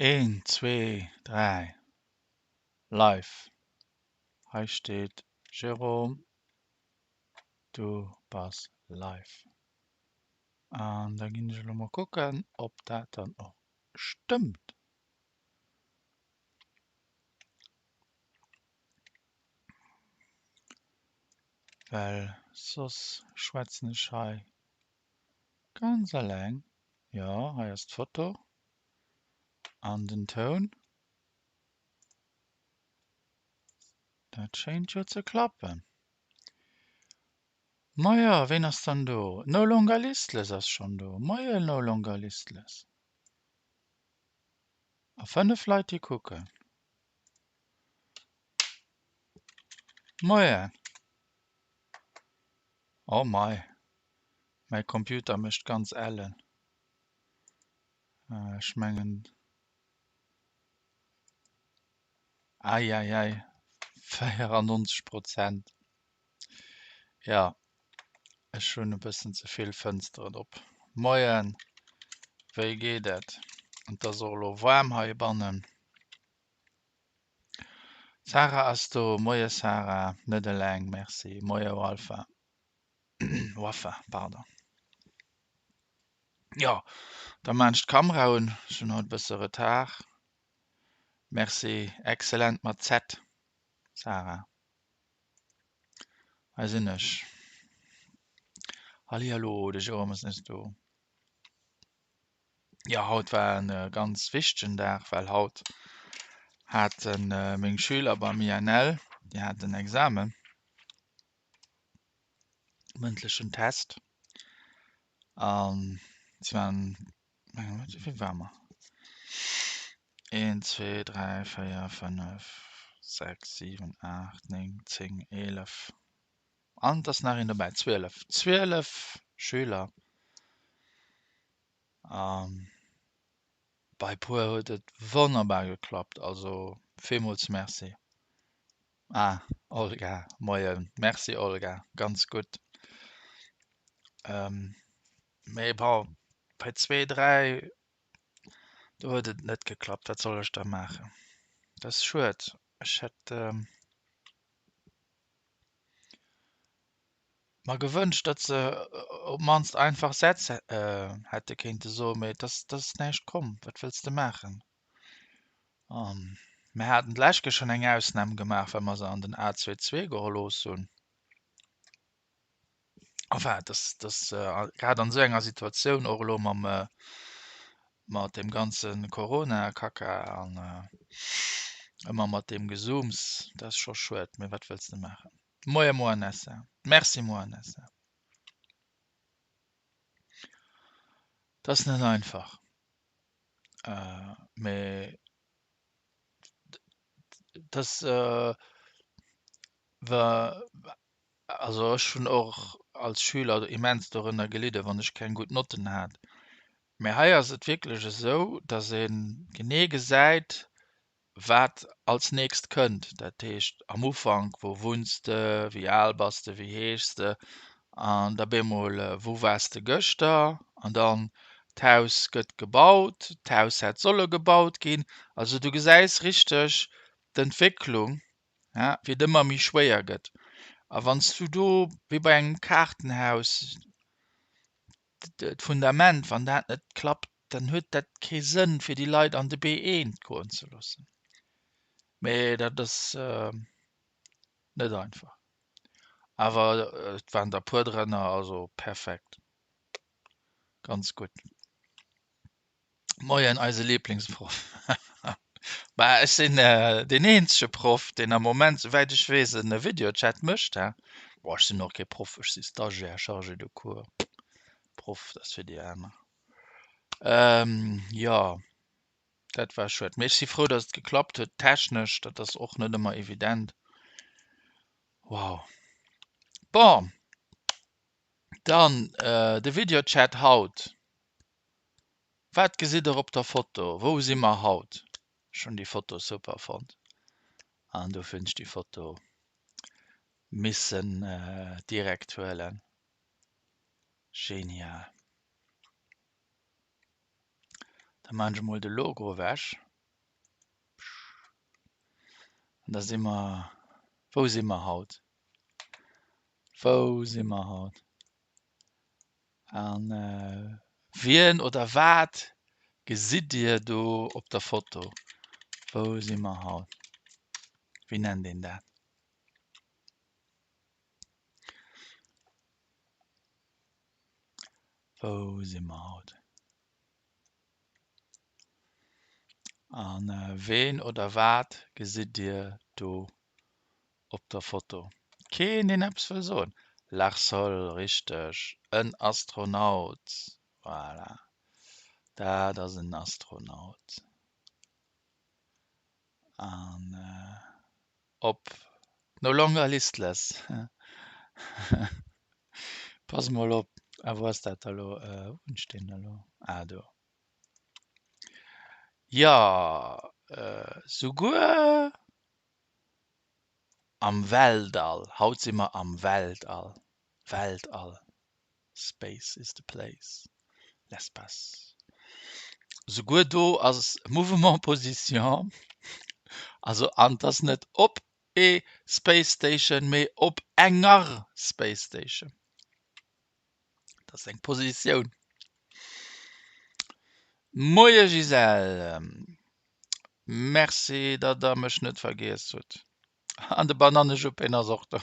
Een, zwee, dräi, live! Hei steet Jérôme, du bass live. An da ginn ech elo mol kucken, ob dat dann och stëmmt. Well soss schwätzen ech hei ganz eleng. Jo, hei ass d'Foto an den Toun. Dat schéint jo ze klappen. Majo, ween ass dann do? No Longer Listless ass schonn do. Moie No Longer Listless. A 5 Leit déi kucken. Moien. Oh mei, mäi Computer mécht ganz ellen. Ech mengen, eieiei, 94 Prozent. Jo, ech hunn e bëssen ze vill Fënsteren op. Moien, wéi geet et? Et ass och elo waarm heibannen. D'Sarah ass do. Moie Sarah, net eleng, merci. Moie Walfa, Wafa, pardon. Jo, da maan ech d'Kamera un. Ech hunn haut e bësse Retard. Merci, excellent mat Z, Sarah. Hei sinn ech. Hallihallo, de Jérôme ass nees do. Jo, haut war en ganz wichtegen Dag, well haut haten meng Schüler beim INL, déi haten Examen, mëndlechen Test an si waren Wéi war mer? 1, 2, 3, 4, 5, 6, 7, 8, 9, 10, 11 an et ass nach een dobäi, 12. 12 Schüler. A bei puer huet et wonnerbar geklappt, also villmools Merci. Ah, Olga, moien. Merci Olga, ganz gutt. Mee bon, bei zwee, dräi, do huet et net geklappt. Wat soll ech da maachen? Dat ass schued. Ech hätt mer gewënscht, datt se op d'mannst einfach Sätz hätte kéinte soen, mee et ass näischt komm. Wat wëlls de maachen? Mir haten d'lescht Kéier schonn eng Ausnam gemaach, well mer se an den A22 gelooss hunn. Enfin, dass, dass äh, grad an esou enger Situatioun och elo mam, äh, mat deem ganze Corona-Kacka an äh, ëmmer mat deem Gezooms, dat ass scho schued, mee wat wëlls de maachen. Moie Moanessa. Merci Moanessa. Dat ass net einfach. Äh, mee das äh, war Also ech hunn och als Schüler immens dorënner gelidden, wann ech keng gutt Notten hat. Mä hei ass et wierklech esou, datt ee genee gesäit, wat als nächst kënnt. Dat heescht am Ufank, wou wunns de, wéi al bass de, wéi heeschs de an da bemol, wou waars de gëschter an dann d'Haus gëtt gebaut, d'Haus hätt solle gebaut ginn. Also du gesäis richteg d'Entwécklung ja, wéi et ëmmer méi schwéier gëtt. A wann s du do wéi bei engem Kaartenhaus d'Fundament, wann dat net klappt, dann huet dat kee Sënn fir déi Leit an de B1 goen ze loossen. Mee dat ass net einfach. Awer et waren der puer drënner, also perfekt, ganz gutt. Moien eise Lieblingsproff. Bah ech sinn deen eenzege Proff deen am Moment souwäit ech weess en Videochat mécht he. Boah ech sinn och kee Proff, ech si Stagiaire, Chargé de cours. Proff dat ass fir déi aner. Jo dat war schued, mee ech si frou datt et geklappt huet technesch, dat ass och net ëmmer evident. Wow. Bon dann de Videochat haut. Wat gesitt der op der Foto? Wou si mer haut? Ech hunn déi Foto super fonnt an dofir hunn ech déi Foto missen direkt huelen. Genial. Da maan ech emol de Logo ewech. An da si mer, wou si mer haut? Wou si mer haut? An wien oder wat gesitt Dir do op der Foto? Wou si mer haut? Wéi nennt een dat? Wou si mer haut? An ween oder wat gesitt Dir do op der Foto? Keen deen eppes wëll soen? Larsol, richteg, en Astronaut. Voilà, dat ass en Astronaut. An op No longer listless. Pass mol op. A wou ass dat da lo? Wou hunn ech deen da lo? Ah do. Jo, souguer am Weltall. Haut si mer am Weltall. Weltall. Space is the place. L'espace. Souguer do ass Mouvement position, also an 't ass net op ee Space Station, mee op enger Space Station. Dat ass eng Positioun. Moie Gisèle, merci datt der mech net vergiess hutt. An de Banannejuppeen ass och do.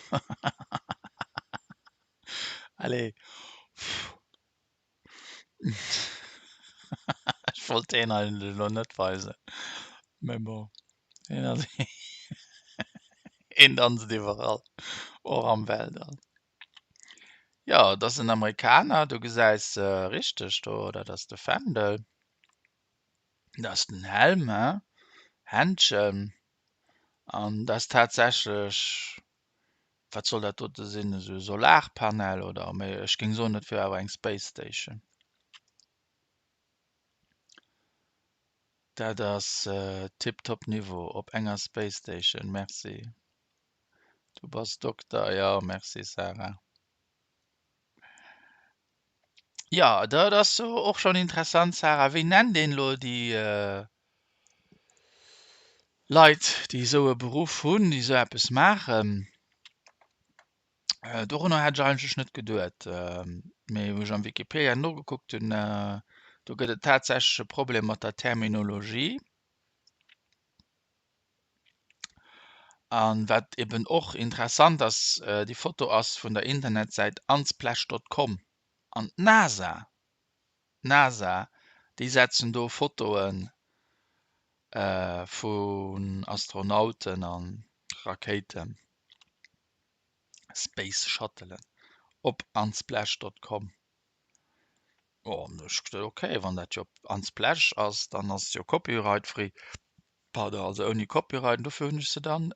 Allez. Ech wollt deen eigentlech elo net weisen, mä bon, deen ass een danzt iwwerall, och am Weltall. Jo, et ass en Amerikaner, du gesäis richteg do, dat ass de Fändel, dat ass den Helm, he, Händchen an dat ass tatsächlech Wat soll dat dote sinn? Esou e Solarpanel oder? Mee ech géing soen, et wier awer eng Space Station. Dat ass tiptop Niveau op enger Space Station. Merci. Du bass Dokter, jo. Merci Sarah. Jo, dat ass och schonn interessant, Sarah. Wéi nennt een elo déi Leit, déi esou e Beruff hunn, déi esou eppes maachen? Dorunner hat ech eigentlech net geduet, mee wou ech am Wikipedia nogekuckt hunn, do gëtt et tatsächlech e Problem mat der Terminologie. An wat eben och interessant ass, déi Foto ass vun der Internetsäit unsplash.com an d'NASA, d'NASA, déi setzen do Fotoen vun Astronauten an Rakéiten, Space Shuttlen op unsplash.com. Oh, an ech gesot, ok, wann dat jo op Unsplash ass, dann ass et jo copyright free, pardon, also ouni Copyright, an dofir hunn ech se dann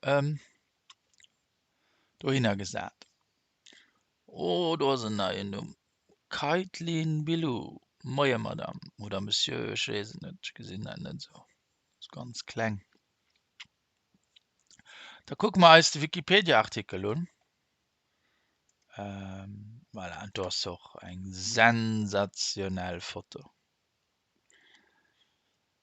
dohinner gesat. Oh, do ass en neien Numm, Kaitlyn Bilou. Moie Madame oder Monsieur, ech weess et net, ech gesinn dat net esou, ass ganz kleng. Da kucke mer eis de Wikipedia-Artikel un. Voilà, an do ass och eng sensationell Foto.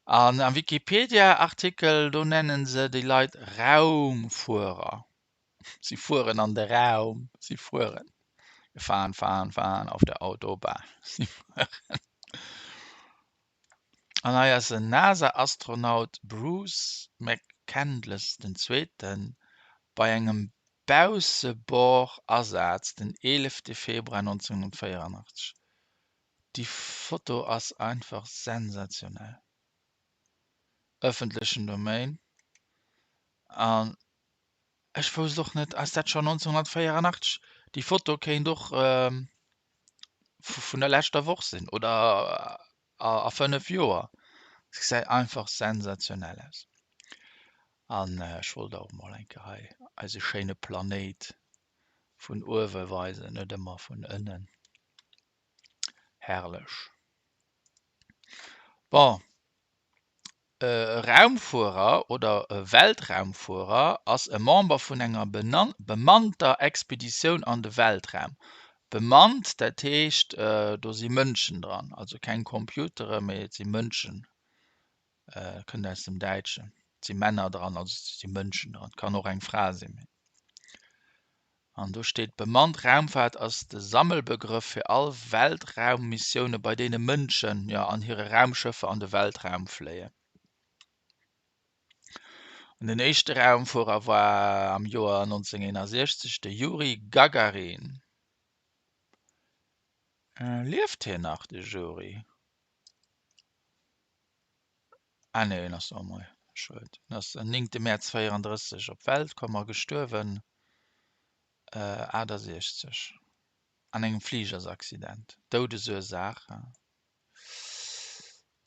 An am Wikipedia-Artikel, do nennen se déi Leit Raumfuerer. Si fueren an de Raum, si fueren. Wir fahren, fahren, fahren auf der Autobahn. Si fueren. An hei ass en NASA-Astronaut Bruce McCandless den Zweeten bei engem Baussebord-Asaz den 11 Februar 1984. Déi Foto ass einfach sensationell. Ëffentlechen Domaine. An ech wousst och net, ass dat schonn 1984? Déi Foto kéint och vun der leschter Woch sinn oder a 5 Joer. Se gesäit einfach sensationell aus. An ech wollt och mol eng Kéier hei eise schéine Planéit vun uewe weisen, net ëmmer vun ënnen. Herrlech. Bon, E Raumfuerer oder e Weltraumfuerer ass e Member vun enger bemannter Expeditioun an de Weltraum. Bemannt, dat heescht do si Mënschen dran, also keng Computere mee et si Mënschen, kënnt aus dem Däitschen. Et si Männer dran, also et si Mënschen dran, et kann och eng Fra sinn. An do steet, Bemannt Raumfaart ass de Sammelbegrëff fir all Weltraummissioune bei deene Mënschen, jo, an hire Raumschëffer an de Weltraum fléien. An den éischte Raumfuerer war am Joer 1961 de Juri Gagarin. Lieft hien nach, de Juri? Ah nee, en ass, oh mei, schued. En ass en 9. Mäerz 34 op d'Welt komm a gestuerwen 68 an engem Fligersaccident. Doudesursaach,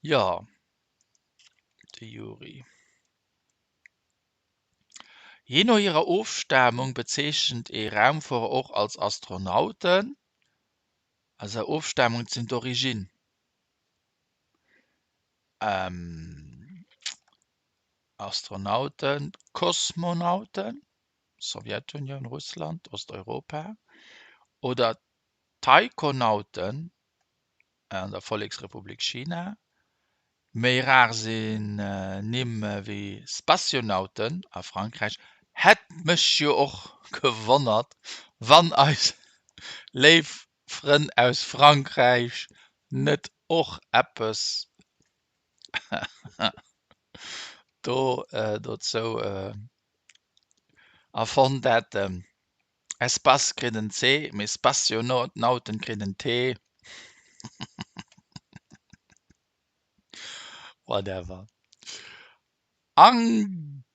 jo, de Juri. Jee no hirer Ofstamung bezeechent ee Raumfuerer och als Astronauten, also Ofstamung, dat sinn d'Origine. Astronauten, Kosmonauten, Sowjetunioun, Russland, Osteuropa, oder Taikonauten an der Volleksrepublik China. Méi rar sinn Nimm wéi Spationauten a Frankräich. Hätt mech jo och gewonnert, wann eis léif Frënn aus Frankräich net och eppes do dozou erfonnt hätten. Espace kritt en C, mee Spationauten kritt en T. Whatever. Angkasawan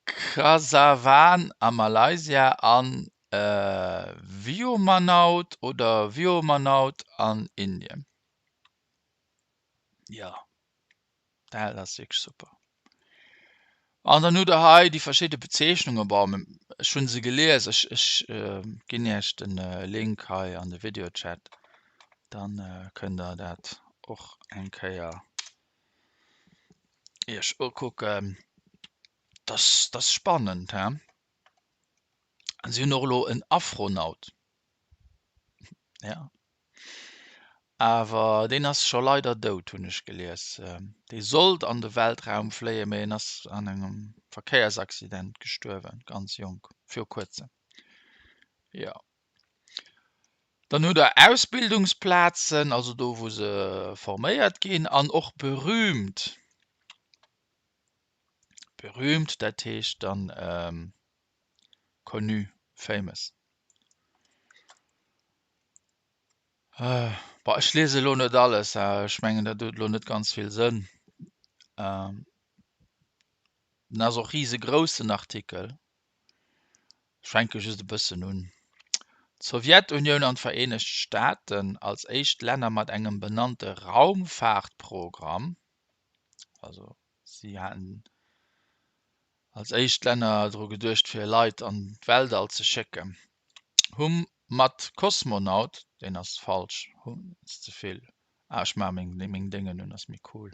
a Malaysia an Vyomanaut oder Vyomanaut an Indien. Jo, dat ass wierklech super. An dann hutt der hei déi verschidde Bezeechnungen. Bon, ech hu se gelies, ech ech ginn iech de Link hei an de Videochat, dann kënnt der dat och eng Kéier Iech ukucken. Das das spannend he. An si hunn och elo en Afronaut. Ja. Awer deen ass scho leider dout, hunn ech gelies. Dee sollt an de Weltraum fléien, mee en ass an engem Verkéiersaccident gestuerwen, ganz jonk, viru kuerzem. Jo. Dann hutt der Ausbildungsplazen, also do wou se forméiert ginn an och berühmt. Berühmt, dat heescht dann connu, famous. Bon, ech liese elo net alles, ech mengen dat huet elo net ganz vill Sënn. En ass och risegrouss den Artikel. Ech fänke just e bëssen un. D'Sowjetunioun an d'Vereenegt Staaten als éischt Länner mat engem benannte Raumfaartprogramm, also si haten als éischt Länner dru geduecht fir Leit an d'Weltall ze schécken, hu mat Kosmonaut, deen ass falsch, hu ass ze vill, ah ech maache meng Déngen un, ass méi cool.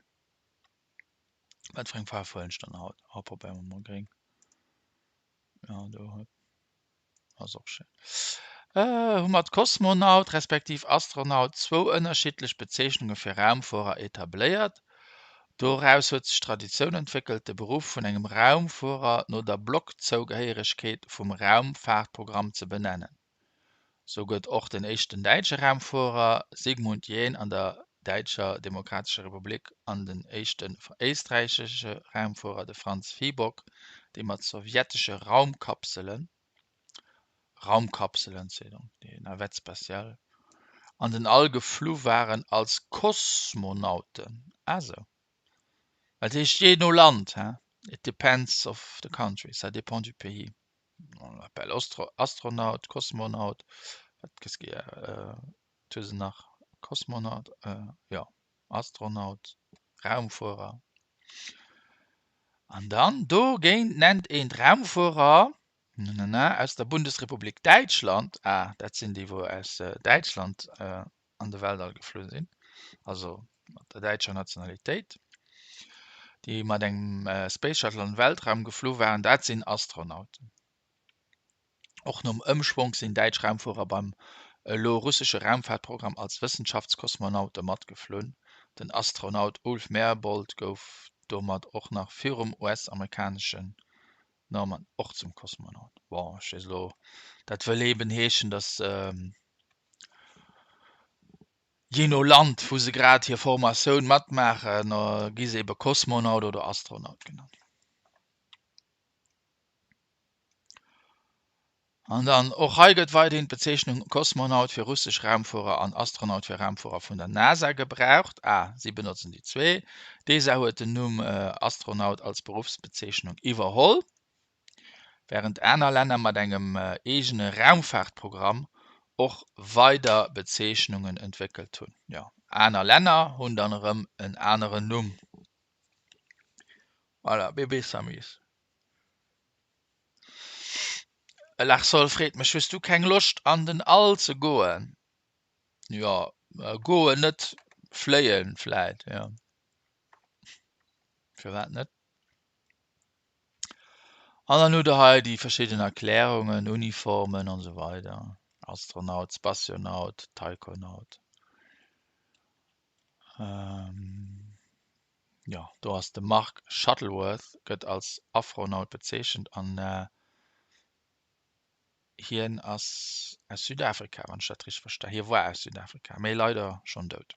Wat fir eng Faarf huelen ech dann haut? Oh, probéiere mer mol gréng. Ja, do ass och schéin. Äh, hu mat Kosmonaut respektiv Astronaut zwou ënnerschiddlech Bezeechnunge fir Raumfuerer etabléiert. Doraus huet sech d'Traditioun entwéckelt, de Beruff vun engem Raumfuerer no der Blockzougehéieregkeet vum Raumfaartprogramm ze benennen. Sou gëtt och den éischten däitsche Raumfuerer Sigmund Jähn an der Däitscher Demokratescher Republik an den éischten éisträichesche Raumfuerer, de Franz Viehböck, déi mat sowjetesche Raumkapselen, Raumkapselen, c'est donc des navettes spatiales, an den All geflu waren, als Kosmonauten. Ah sou. Dat heescht jee no Land, hein, it depends of the country, ça dépend du pays. On l'appelle Astronaut, Kosmonaut, wat qu'est-ce qu'il y a, wat hu se nach, Kosmonaut, jo, Astronaut, Raumfuerer. An dann dogéint nennt een d'Raumfuerer, nanana, aus der Bundesrepublik Däitschland, ah, dat sinn déi wou aus Däitschland an de Weltall geflu sinn, also mat der däitscher Nationalitéit, déi mat engem Space Shuttle an den Weltraum geflu waren, dat sinn Astronauten. Och nom Ëmschwonk sinn däitsch Raumfuerer beim elo russesche Raumfaartprogramm als Wëssenschaftskosmonaute matgeflunn. Den Astronaut Ulf Merbold gouf. domat och nach virum US-amerikaneschen Norman och zum Kosmonaut. Bon, ech weess elo, dat wëll eben heeschen, datt jee no Land, wou se grad hir Formatioun matmaachen, gi se ebe Kosmonaut oder Astronaut genannt. An dann, och hei gëtt weiderhin d'Bezeechnung Kosmonaut fir russesch Raumfuerer an Astronaut fir Raumfuerer vun der NASA gebraucht. Ah, si benotzen déi zwee. D'ESA huet den Numm Astronaut als Beruffsbezeechnung iwwerholl, wärend aner Länner mat engem eegene Raumfaartprogramm och weider Bezeechnungen entwéckelt hunn. Jo, aner Länner hunn dann erëm en aneren Numm. Voilà, Bébé Samis. Larsol freet mech, Hues du keng Loscht an den All ze goen? Jo, goen net, fléien vläit, jo. Firwat net? An dann hutt der hei déi verschidden Erklärungen, Uniformen an esou weider, Astronaut, Spationaut, Taikonaut. Jo, do ass de Mark Shuttleworth, gëtt als Afronaut bezeechent an hien ass aus Südafrika, wann ech dat richteg versta. Hie war aus Südafrika, mee leider schonn dout.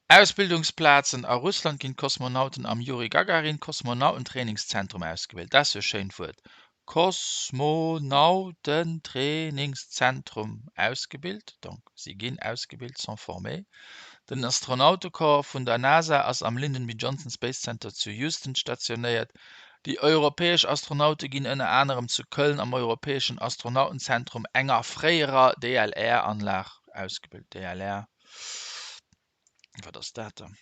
Ausbildungsplazen A Russland ginn d'Kosmonauten am Juri Gagarin Kosmonautentrainingszentrum ausgebilt. Dat ass jo e schéint Wuert, Kosmonautentrainingszentrum ausgebilt, donc si ginn ausgebilt, sont formés. Den Astronautecorps vun der NASA ass am Lyndon B. Johnson Space Center zu Houston stationéiert. Déi europäesch Astronaute ginn ënner anerem zu Köln am Europäeschen Astronautenzentrum, enger fréierer DLR-Anlag, ausgebilt. DLR, wat ass dat dann?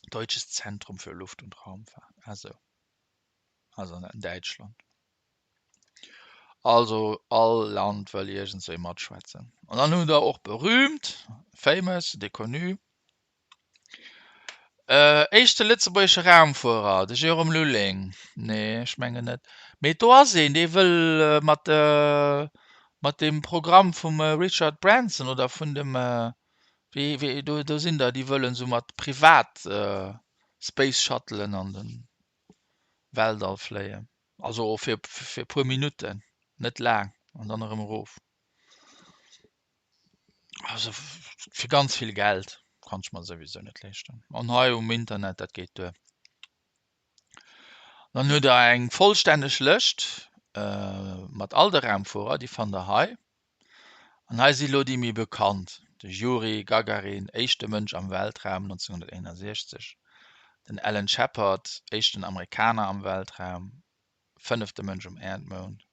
Deutsches Zentrum für Luft und Raumfahrt, ah sou. Also an Däitschland. Also all Land wëll iergendswéi matschwätzen. An dann hunn der och berühmt, famous, des connus, éischte lëtzebuergesche Raumfuerer, de Jérôme Lulling. Nee, ech mengen net. Mee do ass een, dee wëll mat, mat deem Programm vum Richard Branson oder vun dem, wéi, wéi, do, do sinn der, déi wëllen esou mat privat Space Shuttlen an de Weltall fléien. Also fir fir e puer Minutten, net laang, an dann erëm erof. Also fir ganz vill Geld kann ech mer souwisou net leeschten. An hei um Internet, dat geet duer. Dann hutt der eng vollstänneg Lëscht mat all de Raumfuerer, déi fannt der hei. An hei si lo déi méi bekannt, de Juri Gagarin, éischte Mënsch am Weltraum 1961, den Alan Shepard, éischten Amerikaner am Weltraum, fënnefte Mënsch um Äerdmound.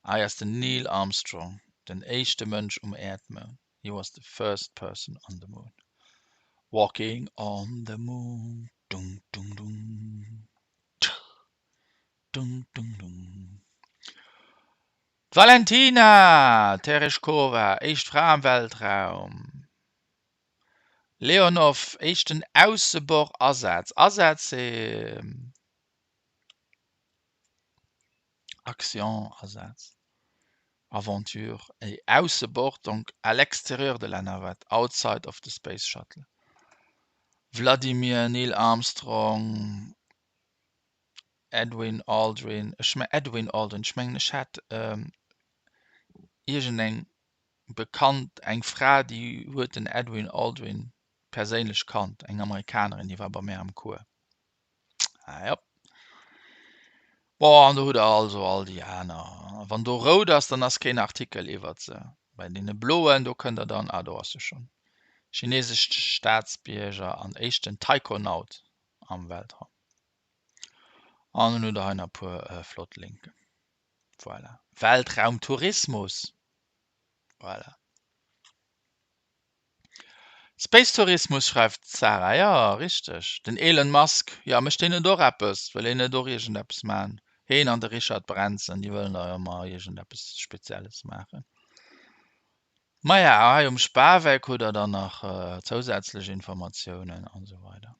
Hei ass den Neil Armstrong, den éischte Mënsch um Äerdmound, he was the first person on the moon, walking on the moon, dung dung dung. Dung, dung, dung. D'Valentina Tereshkova, éischt Fra am Weltraum. Leonov, éischten Aussebordasaz. Asaz, c'est Action, Asaz, Aventure et Aussebord, donc à l'extérieur de la navette, outside of the space shuttle. Vladimir Neil Armstrong, Edwin Aldrin, ech me Edwin Aldrin, ech mengen ech hat iergendeng bekannt, eng Fra déi huet den Edwin Aldrin perséinlech kannt, eng Amerikanerin, déi war bei mär am Cours. Ah jo. Bon, an do hutt der also all déi aner. Wann do rout ass, dann ass keen Artikel iwwert se. Bei deene bloen, do kënnt der dann, ah do ass se schonn, chinesesch Staatsbierger an éischten Taikonaut am Weltraum. An dann hutt der hei nach e puer flott Linken. Voilà. Weltraumtourismus. Voilà. Space Tourismus schreift d'Sarah. Jo, richteg. Den Elon Musk, jo, mécht deen net och eppes? Wëll hien net och iergendeppes maachen? Heen an de Richard Branson, déi wëllen da jo ëmmer iergendeppes Spezielles maachen. Maja, hei um Spaweck hutt der dann nach zousätzlech Informatiounen an esou weider.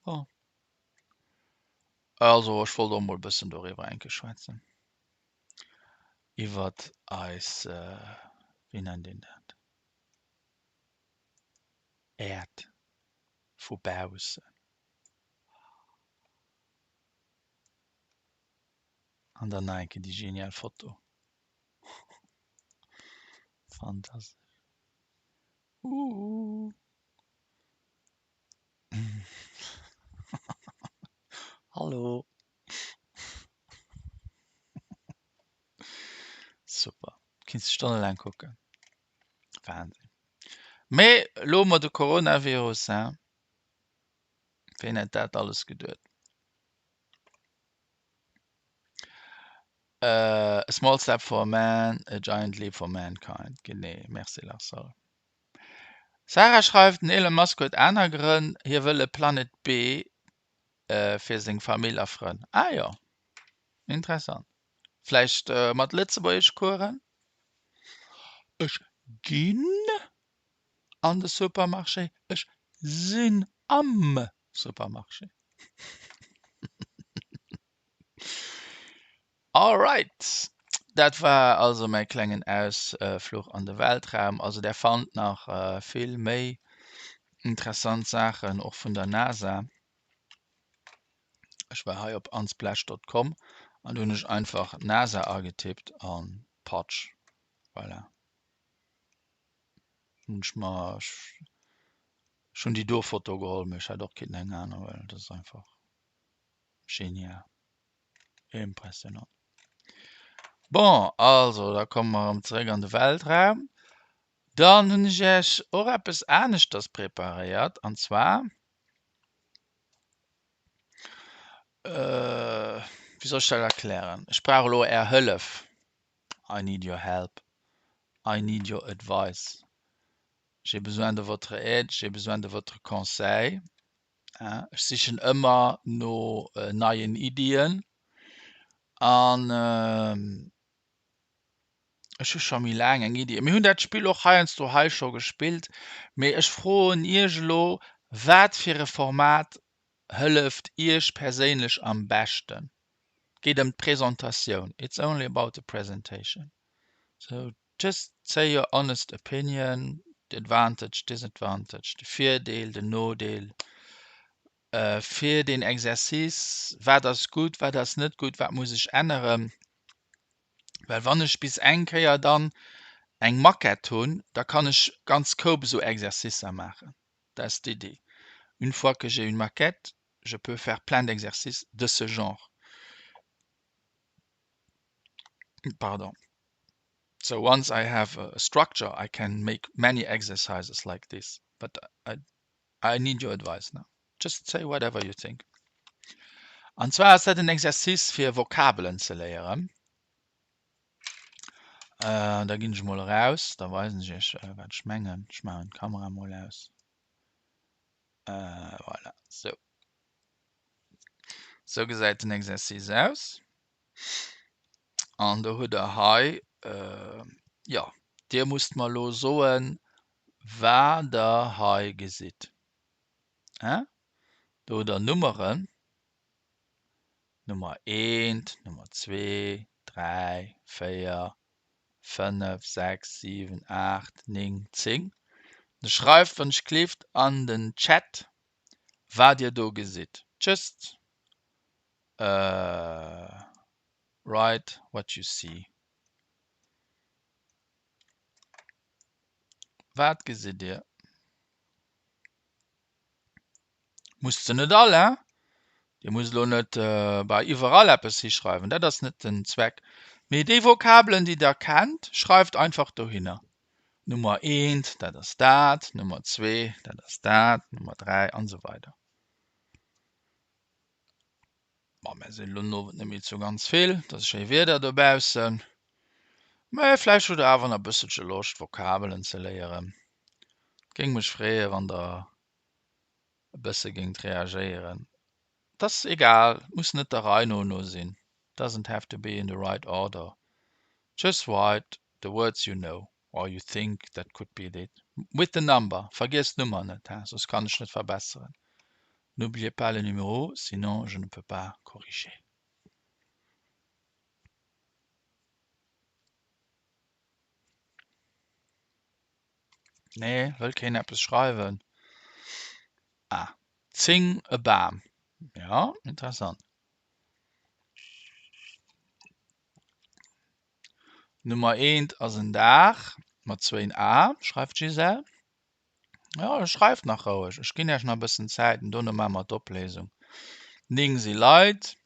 Bon. Also ech wollt och mol e bëssen doriwwer eng Kéier schwätzen. Iwwert eis, wéi nennt een dat, Äerd vu baussen. An dann nach eng Kéier déi genial Foto. Fantastesch. Uhu. Hallo. Super. Kinns de stonnelaang kucken. Wahnsinn. Mee elo mat de Coronavirus, hein? Ween hätt dat alles geduet? A small step for a man, a giant leap for mankind. Genee, merci Larssol. Sarah schreift, den Elon Musk huet aner Grënn, hie wëll e Planet B fir seng Famill a Frënn. Ah jo, interessant. Vläicht mat Lëtzebuergeschcoursen? Ech ginn an de Supermarché, ech sinn am Supermarché. Alright, dat war also mäi klengen Ausfluch an de Weltraum. Also där fannt nach vill méi interessant Saachen, och vun der NASA. Ech war hei op unsplash.com an do hunn ech einfach NASA agetippt an patsch, voilà. Hunn ech mer, ech hunn déi do Foto geholl, mee ech hätt och kinnten eng aner huelen, dat ass einfach genial, impressionant. Bon, also da komme mer erëm zeréck an de Weltraum. Dann hunn ech Iech och eppes aneschters preparéiert an zwar, wéi soll ech dat erklären? Ech brauch elo Är Hëllef. I need your help. I need your advice. J'ai besoin de votre aide, j'ai besoin de votre conseil. Ech sichen ëmmer no neien Iddien an ech hu scho méi laang eng Iddi. Mir hunn dat Spill och heiansdo hei scho gespillt, mee ech froen Iech elo, wat fir e Format hëlleft Iech perséinlech am beschten? Et geet ëm d'Presentatioun, it's only about the presentation. So just say your honest opinion, the advantage, disadvantage, de Virdeel, den Nodeel fir deen Exercice, wat ass gutt, wat ass net gutt, wat muss ech änneren? Well wann ech bis eng Kéier dann eng Maquette hunn, da kann ech ganz Koup esou Exercicer maachen. Dat ass d'Idee. Une fois que j'ai une maquette, je peux faire plein d'exercices de ce genre. Pardon. So once I have a structure, I can make many exercises like this. But I, I need your advice now. Just say whatever you think. An zwar ass dat en Exercice fir Vokabelen ze léieren. Äh, da ginn ech mol eraus, da weisen ech iech, äh, wat ech mengen. Ech maachen d'Kamera mol aus. Äh, voilà, sou. Sou gesäit den Exercice aus. An do hutt der hei, jo, Dir musst mer elo soen, wat Der hei gesitt. Do hutt der Nummeren, Nummer eent, Nummer zwee, dräi, véier, fënnef, sechs, siwen, aacht, néng, zéng. Da schreift, wann ech gleeft, an den Chat, wat Dir do gesitt. Just write what you see. Wat gesitt Dir? Musst se net all, hein? Dir musst elo net bei iwwerall eppes hischreiwen, dat ass net den Zweck. Mee déi Vokabelen, déi Der kennt, schreift einfach dohinner. Nummer eent, dat ass dat, Nummer zwee, dat ass dat, Nummer dräi an esou weider. Bon, mär sinn elo den Owend net méi zu ganz vill, et ass schéi Wieder dobaussen. Mä vläicht hutt der awer nach e bësselche Loscht, Vokabelen ze léieren. Et géing mech freeën, wann der e bësse géingt reagéieren. Et ass egal, et muss net der Rei no no sinn, doesn't have to be in the right order, just write the words you know or you think that could be it, with the number, vergiesst d'Nummer net, hein, soss kann ech net verbesseren. N'oubliez pas le numéro, sinon je ne peux pas corriger. Nee, wëll keen eppes schreiwen? Ah, 10 e Bam. Ja, interessant. Nummer eent ass en Daach mat zwéin A, schreift d'Gisèle. Jo, schreift nach roueg, ech ginn Iech nach e bëssen Zäit an dono maache mer d'Opléisung. 9 si Leit,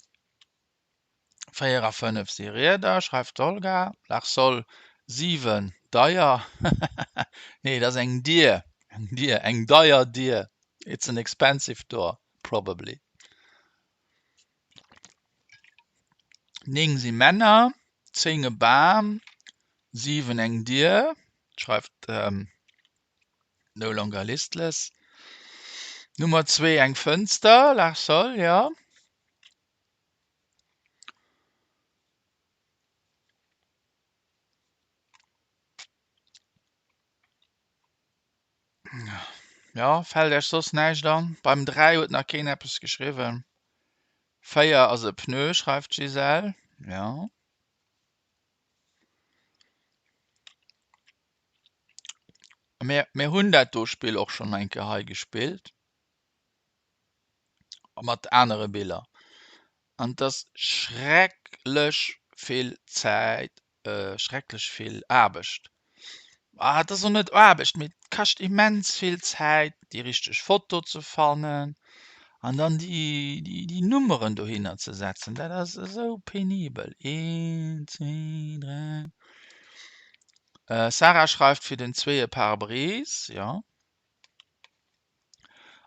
4 a 5 si Rieder, schreift d'Olga. Larsol, 7 deier, nee, dat ass eng Dier, eng Dier, eng deier Dier, it's an expensive door, probably. 9 si Männer, 10 e Bam, 7 eng Dier, schreift No Longer Listless. Nummer 2 eng Fënster, Larsol, jo. Jo, fält Iech soss näischt an? Beim 3 huet nach keen eppes geschriwwen. 4 ass e Pneu, schreift d'Gisèle. Jo. Mir, mir hunn dat do Spill och schonn eng Kéier hei gespillt. Mat anere Biller. An et ass schrecklech vill Zäit, schrecklech vill Aarbecht. Ah, et ass och net Aarbecht, mee et kascht immens vill Zäit, déi richteg Foto ze fannen an dann déi, déi, déi Nummeren dohinner ze setzen. Dat ass esou penibel. Een, zwee, dräi. Sarah schreift fir den zweeë Pare-brise, jo.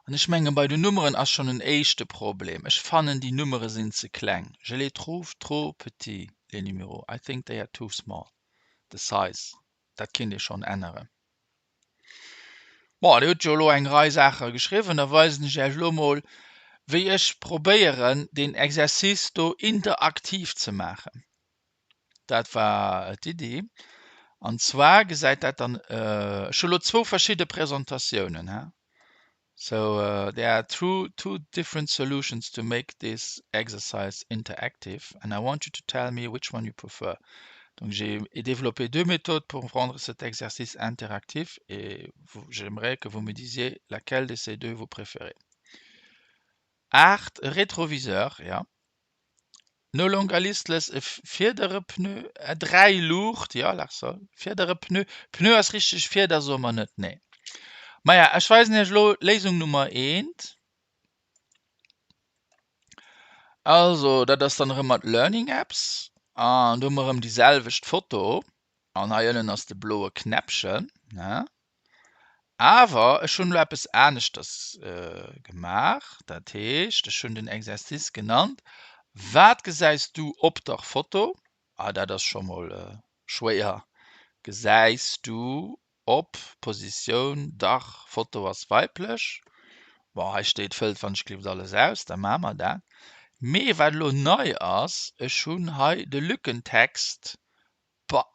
An ech mengen, bei den Nummeren ass schonn en éischte Problem. Ech fannen, déi Nummere sinn ze kleng. Je les trouve trop petits, les numéros. I think they are too small, the size. Dat kéint ee schonn änneren. Bon, Dir hutt jo elo eng Rei Saache geschriwwen. Da weisen ech Iech elo mol, wéi ech probéieren, deen Exercice do interaktiv ze maachen. Dat war d'Iddi. An zwar gesäit dat dann, ech hu lo zwou verschidde Presentatiounen, he? So there are two, two different solutions to make this exercise interactive and I want you to tell me which one you prefer. Donc j'ai développé deux méthodes pour rendre cet exercice interactif et j'aimerais que vous me disiez laquelle de ces deux vous préférez. 8, e Rétroviseur, ja. No longer listless, e fiedere Pneu, 3 Luucht, jo, lach soll, fiedere Pneu, Pneu ass richteg, Fieder soe mer net, nee. Maja, ech weisen iech elo Léisung Nummer eent. Also, dat ass dann erëm mat Learning Apps an do hu mer erëm déi selwecht Foto an hei ënnen ass de bloe Knäppchen, ne? Awer ech hunn elo eppes aneschters gemaach, dat heescht, ech hunn den Exercice genannt, Wat gesäis du op der Foto? Ah, dat ass scho mol schwéier. Gesäis du op, Positioun, dach, Foto ass weiblech. Bon, hei steet, fëllt wann ech gelift alles aus, da maache mer dat. Mee wat elo nei ass, ech hunn hei de Lückentext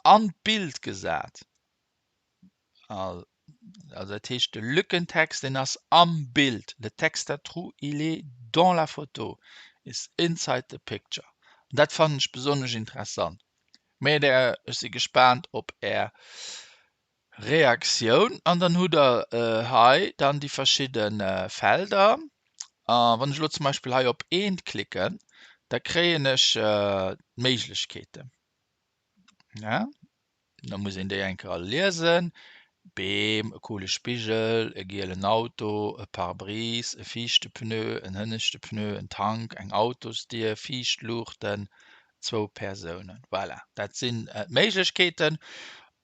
an d'Bild gesat. Also dat heescht de Lückentext deen ass am Bild, le texte à trous il est dans la photo, is inside the picture. An dat fannen ech besonnesch interessant. Mee der, ech si gespaant op är Reaktioun. An dann hutt der hei dann déi verschidde Felder. A wann ech elo zum Beispill hei op eent klicken, da kréien ech d'Méiglechkeeten. Ja. Da muss een déi eng Kéier all liesen, Beem, e coole Spigel, e gielen Auto, e Pare-brise, e viischte Pneu, en hënneschte Pneu, en Tank, eng Autosdier, viischt Luuchten, zwou Persounen. Voilà, dat sinn d'Méiglechkeeten.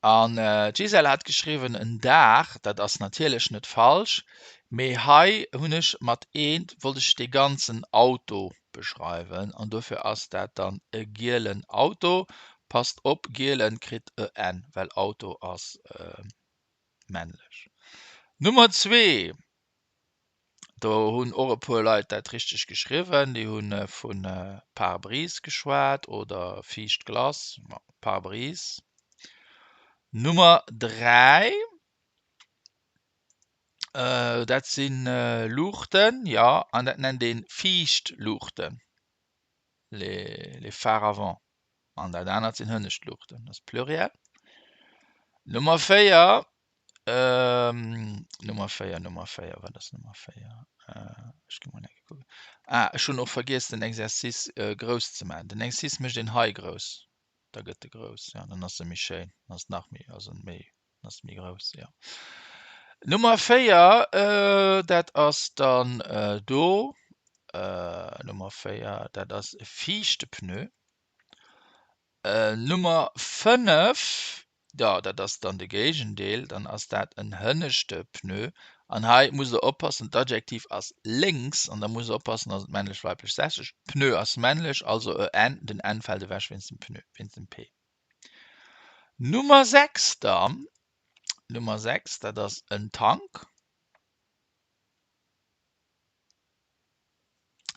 An d'Gisèle hat geschriwwen, en Daach, dat ass natierlech net falsch, mee hei hunn ech mat eent, wollt ech dee ganzen Auto beschreiwen an dofir ass dat dann e gielen Auto. Passt op, gielen kritt e n, well Auto ass männlech. Nummer zwee, do hunn och e puer Leit dat richteg geschriwwen, déi hu vu Pare-brise geschwat oder fiicht Glace, Pare-brise. Nummer 3, dat si Luuchten, jo, an dat nennt ee fiicht Luuchten, les phares avant. An dat anert sinn hënnescht Luuchten, dat ass Pluriel. Nummer 4, Nummer 4, Nummer 4, wat ass Nummer 4? Ech gi mol eng Kéier kucken. Ah, ech hunn och vergiess den Exercice grouss ze maachen. Den Exercice mécht een hei grouss. Da gëtt e grouss, jo, dann ass e méi schéin, dann ass nach méi, also méi, dann ass e méi grouss, jo. Nummer 4, dat ass dann do, Nummer 4, dat ass e fiichte Pneu. Nummer 5, jo dat ass dann de Géigendeel, dann ass dat en hënneschte Pneu. An hei musst der oppassen, d'Adjektiv ass lénks an da musst der oppassen, ass et männlech, weiblech, sächlech. Pneu ass männlech, also e N, den N fält ewech wéinst dem Pneu, wéinst dem P. Nummer 6 dann, Nummer 6, dat ass en Tank.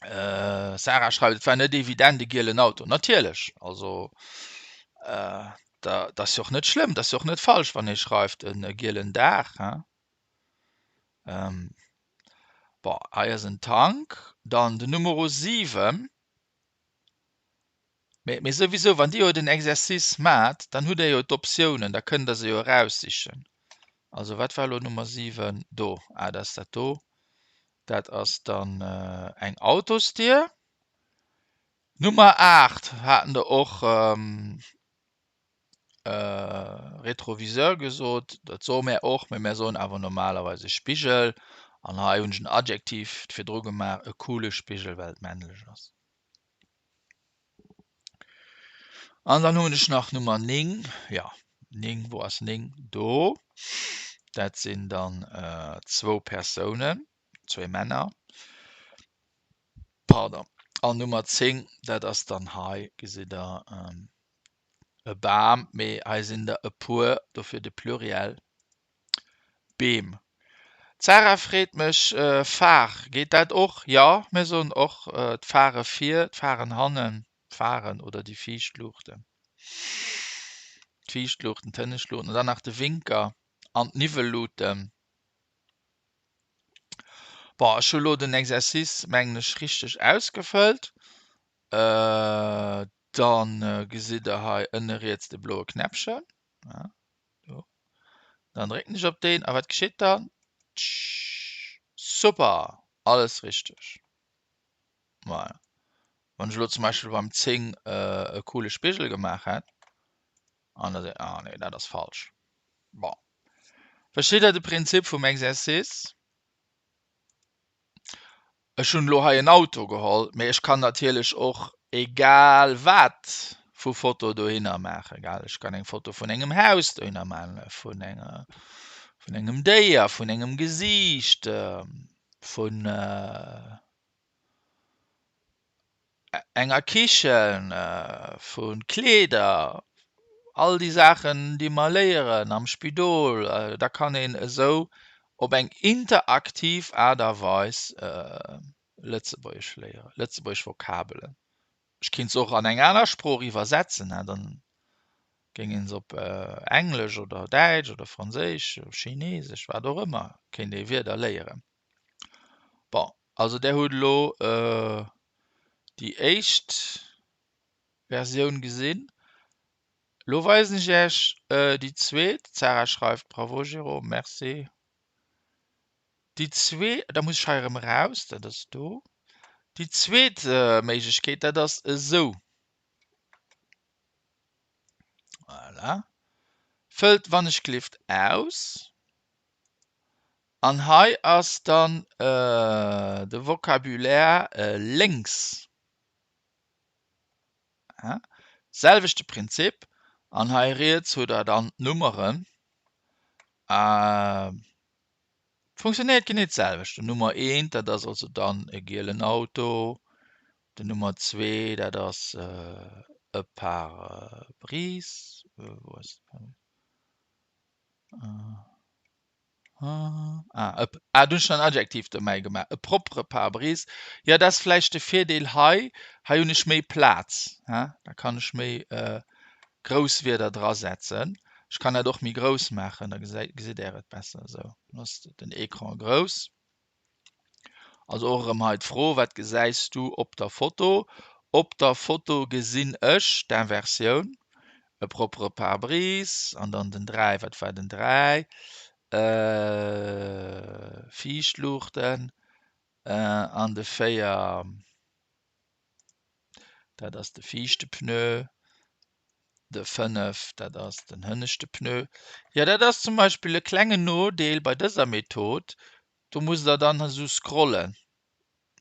Sarah schreift, et war net evident e gielen Auto. Natierlech, also dat ass jo och net schlëmm, dat ass jo och net falsch, wann ee schreift e gielen Dag. Bon, hei ass en Tank. Dann den Numero 7. Mee, mee souwisou, wann Dir jo den Exercice maacht, dann hutt Der jo d'Optiounen, da kënnt Der se jo eraussichen. Also wat war elo Nummer 7? Do, ah, dat ass dat do. Dat ass dann eng Autosdier. Nummer 8 haten der och Retroviseur gesot. Dat soe mär och, mee mär soen awer normalerweis e Spigel. An hei hunn ech en Adjektiv virdru gemaach, e coole Spigel, well et männlech ass. An dann hunn ech nach Nummer 9, jo 9, wou ass 9? Do. Dat sinn dann zwou Persounen, zwee Männer. Pardon. An Nummer 10, dat ass dann hei, gesitt Der, e Bam, mee hei sinn der e puer, dofir de Pluriel, Beem. D'Sarah freet mech, Phare, geet dat och? Jo, mir soen och d'Phare vir, d'Pharen hannen, d'Pharen oder déi viischt Luuchten. D'viischt Luuchten, d'hënnescht Luuchten an dann nach de Winker an d'Niwwelluuten. Bon, ech hu lo den Exercice, mengen ech, richteg ausgefëllt. Dann gesitt der hei ënne riets de bloe Knäppchen. Do. Dann drécken ech op deen a wat geschitt dann? Super! Alles richteg. Voilà. Wann ech elo zum Beispill beim 10 e coole Spigel gemaach hätt, an da seet, ah nee, dat ass falsch. Bon. Versteet der de Prinzip vum Exercice? Ech hunn elo hei en Auto geholl, mee ech kann natierlech och egal wat vu Foto dohinner maachen, gell. Ech kann eng Foto vun engem Haus dohinner maachen, vun enger, vun engem Déier, vun engem Gesiicht, vun enger Kichen, vu Kleeder, all déi Saachen, déi mer léieren am Spidol, da kann een esou op eng interaktiv Aart a Weis Lëtzebuergesch léieren, lëtzebuergesch Vokabelen. Ech kéint se och an eng aner Sprooch iwwersetzen, dann géing een se op Englesch oder Däitsch oder Franséisch, Chinesesch, wat och ëmmer, kéint ee Wierder léieren. Bon, also där hutt elo déi éischt Versioun gesinn. Elo weisen ech Iech déi zweet. D'Sarah schreift, Bravo Jérôme, merci. Déi zwee, da muss ech hei erëm eraus, dat ass do. Déi zweet Méiglechkeet, dat ass esou. Voilà. Fëllt wannechgelift aus. An hei ass dann de Vocabulaire lénks. Selwechte Prinzip. An hei riets hutt Der dann d'Nummeren. Funktionéiert genee d'selwecht. Den Nummer eent, dat ass also dann e gielen Auto. Den Nummer zwee, dat ass e Pare-brise. Wou ass de Pare-brise? Ah, e, ah, du hunn ech nach en Adjektiv dobäi gemaach, e propre Pare-brise. Jo, dat ass vläicht de Virdeel hei, hei hunn ech méi Plaz, he, da kann ech méi grouss Wierder drasetzen. Ech kann dat och méi grouss maachen, da gesäit, gesitt Är et besser esou. Dann ass den Ecran grouss. Also och erëm hei d'Fro, Wat gesäis du op der Foto? Op der Foto gesinn ech d'Inversioun, e propere Pare-brise an dann den 3, wat war den 3? Fiichtluuchten an de 4, dat ass de fiichte Pneu. De 5, dat ass den hënneschte Pneu. Jo, dat ass zum Beispill e klengen Nodeel bei dëser Method, do musst der dann esou scrollen.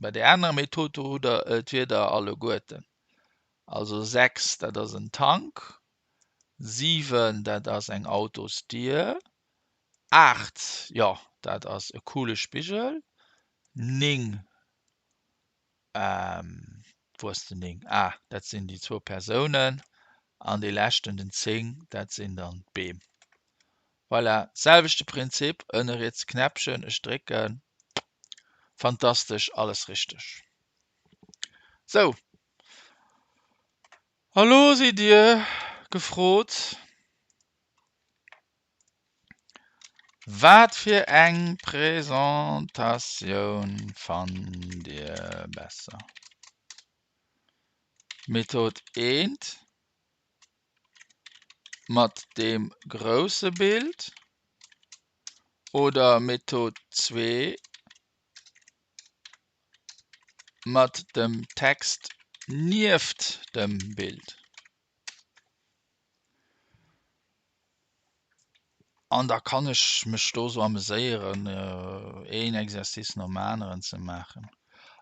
Bei där anerer Method, do hutt der d'Wierder alleguerten. Also 6, dat ass en Tank, 7, dat ass eng Autosdier, 8, jo, dat ass e coole Spigel, 9, Wou ass den 9? Ah, dat sinn déi zwou Persounen. An dee leschten, den 10, dat sinn dann d'Beem. Voilà, selwechte Prinzip, ënne riets Knäppchen, ech drécken. Fantastesch, alles richteg. Sou, a lo sidd Dir gefrot. Wat fir eng Presentatioun fannt Dir besser? Method eent mat deem grousse Bild oder Method zwee mat dem Text nieft dem Bild? An da kann ech mech do sou ameséieren, een Exercice nom aneren ze maachen.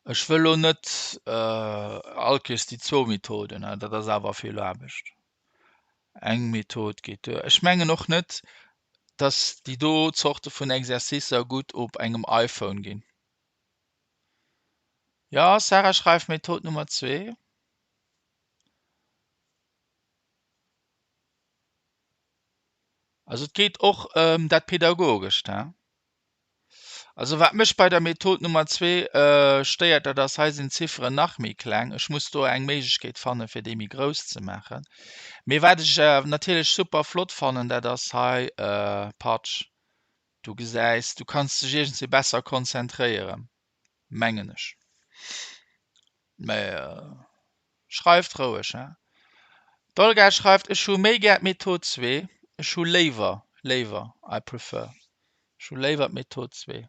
Ech wëll lo net all Kees déi zwou Methoden, dat ass awer vill Aarbecht. Eng Method geet duer. Ech mengen och net, dass déi do Zorte vun Exercicer gutt op engem iPhone ginn. Jo, Sarah schreift Method Nummer zwee. Also et geet och ëm dat Pädagogescht, he? Also wat mech bei der Method Nummer zwee stéiert, dat ass, hei sinn d'Zifferen nach méi kleng. Ech muss do eng Méiglechkeet fannen, fir déi méi grouss ze maachen. Mee wat ech natierlech super flott fannen, dat ass hei, Patsch, du gesäis, du kanns dech iergendwéi besser konzentréieren, mengen ech. Mä schreift roueg, he? D'Olga schreift, Ech hu méi gär d'Method zwee. Ech hu léiwer, léiwer, I prefer, ech hu léiwer d'Method zwee.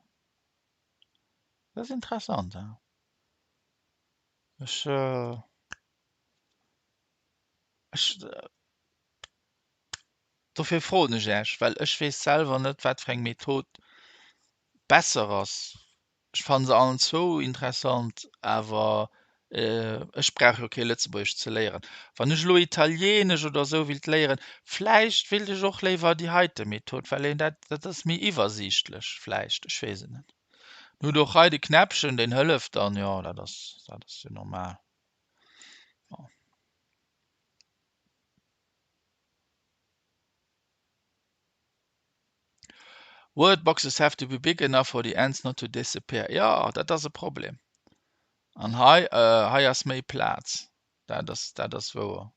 Dat ass interessant, he? Ech, ech, dofir froen ech Iech, well ech weess selwer net, wat fir eng Method besser ass. Ech fannen se allen zwou interessant, awer ech brauch jo kee Lëtzebuergesch ze léieren. Wann ech elo Italienesch oder esou willt léieren, vläicht willt ech och léiwer déi heite Method, well een dat, dat ass méi iwwersiichtlech vläicht, ech weess et net. Dann hutt och hei de Knäppchen, deen hëlleft dann, jo dat ass, dat ass jo normal. Bon. Word boxes have to be big enough for the ants not to disappear. Jo, dat ass e Problem. An hei, hei ass méi Plaz. Dat ass, dat ass wouer.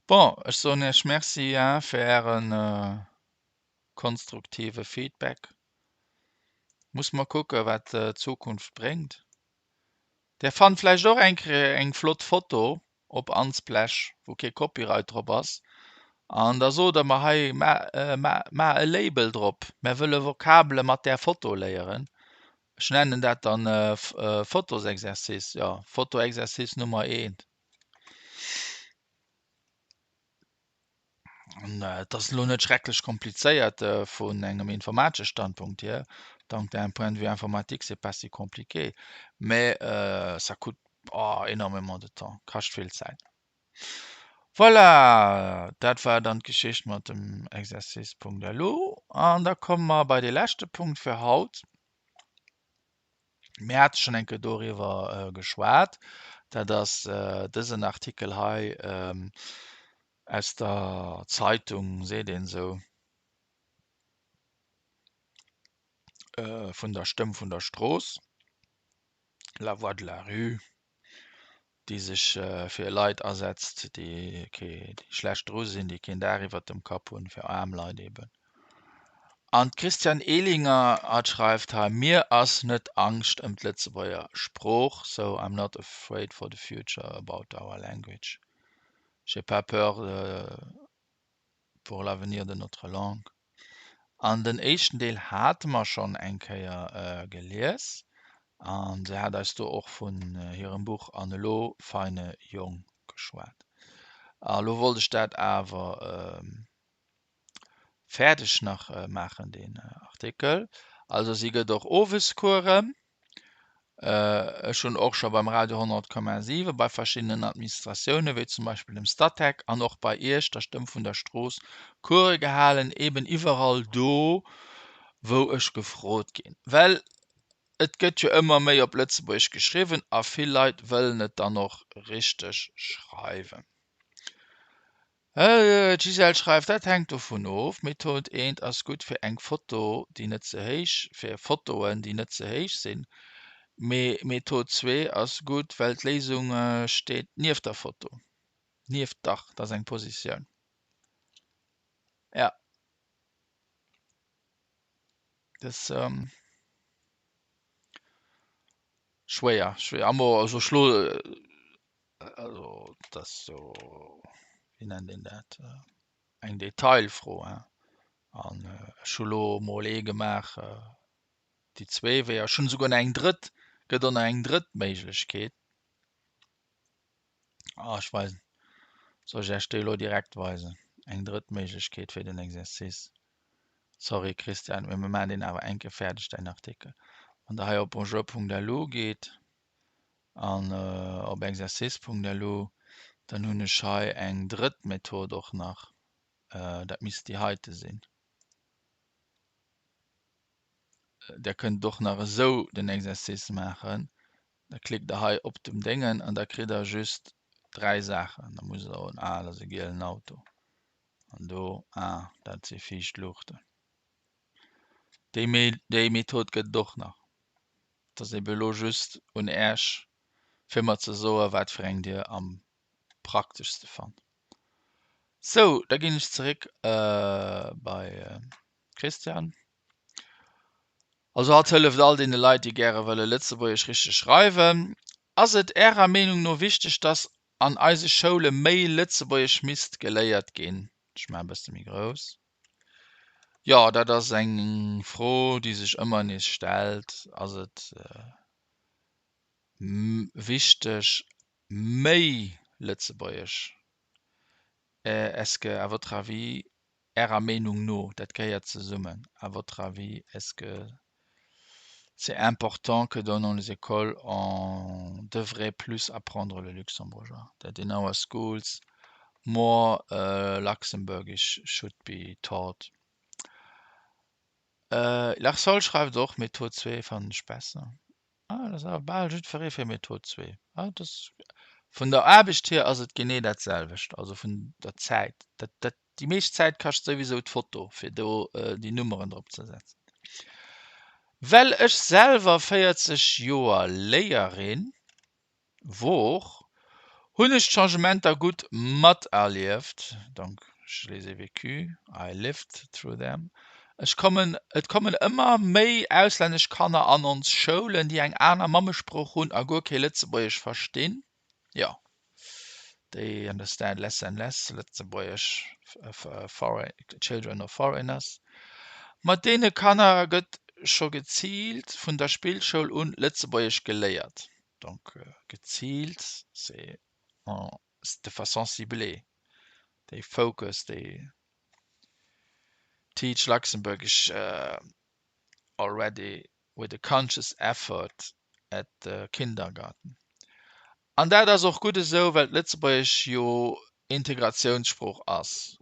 Bon, ech soen Iech Merci fir Ären konstruktive Feedback. Muss mer kucke wat d'Zukunft bréngt. Där fannt vläicht och eng eng flott Foto op Unsplash wou kee Copyright drop ass an da sot der mer hei ma e Label drop, mär wëlle Vokabele mat där Foto léieren. Ech nennen dat dann Fotosexercice, jo Fotoexercice Nummer eent. An et ass elo net schrecklech komplizéiert vun engem informatesche Standpunkt hier, donc d'un point de vue informatique c'est pas si compliqué, mais ça coûte énormément de temps, kascht vill Zäit. Voilà, dat war dann d'Geschicht mat dem Exercice.lu. An da komme mer bei dee leschte Punkt fir haut. Mir hate schonn eng Kéier doriwwer geschwat, dat ass dësen Artikel hei aus der Zeitung, seet een esou, vun der Stëmm vun der Strooss, La Voix de la rue. déi sech fir Leit asetzt, déi schlecht dru sinn, déi keen Daach iwwert dem Kapp hunn, fir aarm Leit eben. An d'Christiane Ehlinger hat schreift hei, Mir ass net Angscht ëm d'Lëtzebuerger Sprooch, so I'm not afraid for the future about our language, j'ai pas peur pour l'avenir de notre langue. An den éischten Deel hate mer schonn eng Kéier gelies an se hat eis do och vun hirem Buch An elo, feine Jong. geschwat. A lo wollt ech dat awer fäerdeg nach maachen, deen Artikel. Also si gëtt och Owescoursen. Ech hunn och scho beim Radio 100,7, bei verschiddenen Administratioune wéi zum Beispill dem Statec an och bei Iech, der Stëmm vun der Strooss, Coure gehalen, eben iwwerall do, wou ech gefrot ginn. Well et gëtt jo ëmmer méi op Lëtzebuergesch geschriwwen a vill Leit wëllen et dann och richteg schreiwen. D'Gisèle schreift, Dat hänkt dovun of. Method eent ass gutt fir eng Foto déi net ze héich, fir Fotoen déi net ze héich sinn, mee Method zwee ass gutt well d'Léisung steet nieft der Foto. Nieft, dach, dat ass eng Positioun, jo. Dat ass schwéier, schwéier. Amo, also schlo. Also dat ass jo, wéi nennt een dat, eng Detailfro, hein. An ech hu lo emol ee gemaach, déi zwee Weeër. Ech hunn esouguer nach eng drëtt, gëtt och nach eng drëtt Méiglechkeet. Ah, ech weisen, soll ech Iech déi elo direkt weisen? Eng drëtt Méiglechkeet fir den Exercice. Sorry Christian, mee mir maachen deen awer eng Kéier fäerdeg, däin Artikel. Wann Der hei op bonjour.lu geet, An op exercice.lu, dann hunn ech hei eng drëtt Method och nach, dat misst déi heite sinn. Der kënnt och nach esou den Exercice maachen, da klickt der hei op dem Déngen an da kritt der just 3 Saachen. Da musst der soen, ah dat ass e gielen Auto an do, ah dat si fiicht Luuchten. Déi Method gëtt et och nach. Et ass ebe elo just un Äech, fir mer ze soen, wat fir eng Dir am prakteschste fannt. Sou, da ginn ech zeréck bei Christian. Also hatt hëlleft all deene Leit, déi gäre wëlle Lëtzebuergesch richteg schreiwen. Ass et Ärer Meenung no wichteg, dass an eise Schoule méi Lëtzebuergesch misst geléiert ginn? Ech maachen e bësse méi grouss. Jo, dat ass eng Fro, déi sech ëmmer nees stellt. Ass et wichteg, méi Lëtzebuergesch, est-ce que à votre avis, Ärer Meenung no, dat gehéiert zesummen, à votre avis, est-ce que c'est important que dans les écoles on devrait plus apprendre le luxembourgeois, that in our schools more Luxembourgish should be taught. L'Arsol schreift och, Method zwee fannen ech besser. Ah, dat ass awer bal jiddweree fir Method zwee. Ah, dat ass, vun der Aarbecht hier ass et genee dat selwecht, also vun der Zäit. Dat, dat, déi meescht Zäit kascht souwisou d'Foto, fir do déi Nummeren drop ze setzen. Well ech selwer 40 Joer Léierin wor, hunn ech d'Changementer gutt materlieft, donc je les ai vécus, I lived through them. Ech kommen, et kommen ëmmer méi auslännesch Kanner an ons Schoulen, déi eng aner Mammesprooch hunn a guer kee Lëtzebuergesch verstinn. Jo, they understand less and less Lëtzebuergesch, foreign, children of foreigners. Mat deene Kanner gëtt scho geziilt vun der Spillschoul un Lëtzebuergesch geléiert. Donc geziilt, c'est en de façon ciblée, they focus, they teach Luxembourgish already with a conscious effort at the kindergarten. An dat ass och gutt esou, well d'Lëtzebuergesch jo Integratiounssprooch ass.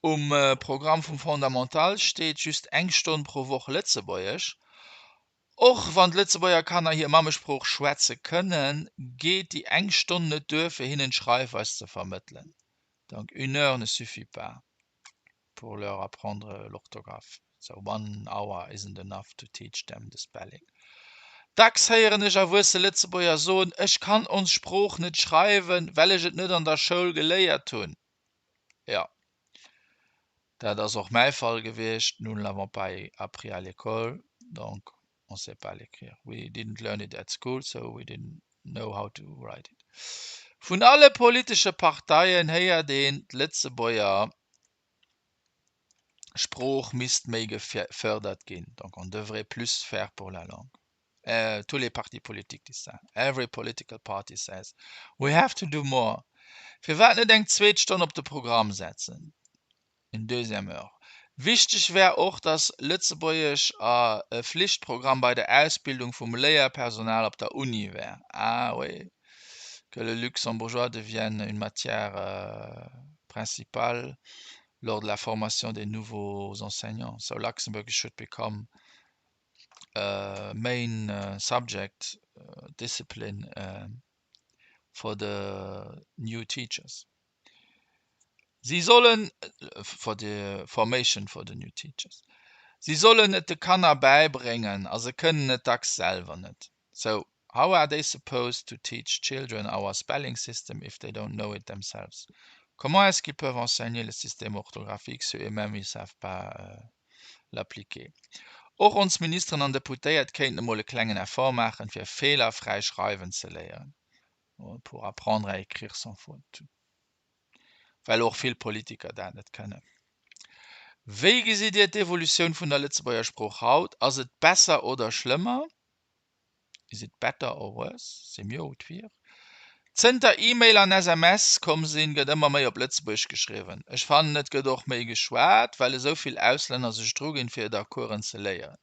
Um Programm vum Fondamental steet just eng Stonn pro Woch Lëtzebuergesch. Och wann d'Lëtzebuerger Kanner hir Mammesprooch schwätze kënnen, geet déi eng Stonn net duer fir hinnen d'Schreifweis ze vermëttelen, donc une heure ne suffit pas pour leur apprendre l'orthographe, so one hour isn't enough to teach them the spelling. Dacks héieren ech erwuesse Lëtzebuerger soen, ech kann ons Sprooch net schreiwen, well ech et net an der Schoul geléiert hunn. Jo, dat ass och mäi Fall gewiescht, nous ne l'avons pas appris à l'école, donc on sait pas l'écrire, we didn't learn it at school, so we didn't know how to write it. Vun alle politesche Parteien héiert een, d'Lëtzebuerger Sprooch misst méi gefërdert ginn, donc on devrait plus faire pour la langue. Tous les partis politiques disent ça, every political party says we have to do more. Firwat net eng zweet Stonn op de Programm setzen? Une deuxième heure. Wichteg wär och, datt Lëtzebuergesch a e Flichtprogramm bei der Ausbildung vum Léierpersonal op der Uni wär. Ah oui, que le luxembourgeois devienne une matière principale lors de la formation des nouveaux enseignants. So Luxembourgish should become a main subject discipline for the new teachers. Si sollen, for the formation for the new teachers. Si sollen et de Kanner bäibréngen a se kënnen et dacks selwer net. So how are they supposed to teach children our spelling system if they don't know it themselves? Comment est-ce qu'ils peuvent enseigner le système orthographique si eux-mêmes ils savent pas l'appliquer? Och ons Ministeren an Deputéiert kéinten emol e klengen Effort maachen, fir feelerfräi schreiwen ze léieren, pour apprendre à écrire sans faute, well och vill Politiker dat net kënnen. Wéi gesitt Dir d'Evolutioun vun der Lëtzebuerger Sprooch haut? Ass et besser oder schlëmmer? Is it better or worse? C'est mieux ou pire? Zënter E-Mail an SMS komm sinn, gëtt ëmmer méi op Lëtzebuergesch geschriwwen. Ech fannen et gëtt och méi geschwat, well esou vill Auslänner sech druginn fir et a Coursen ze léieren.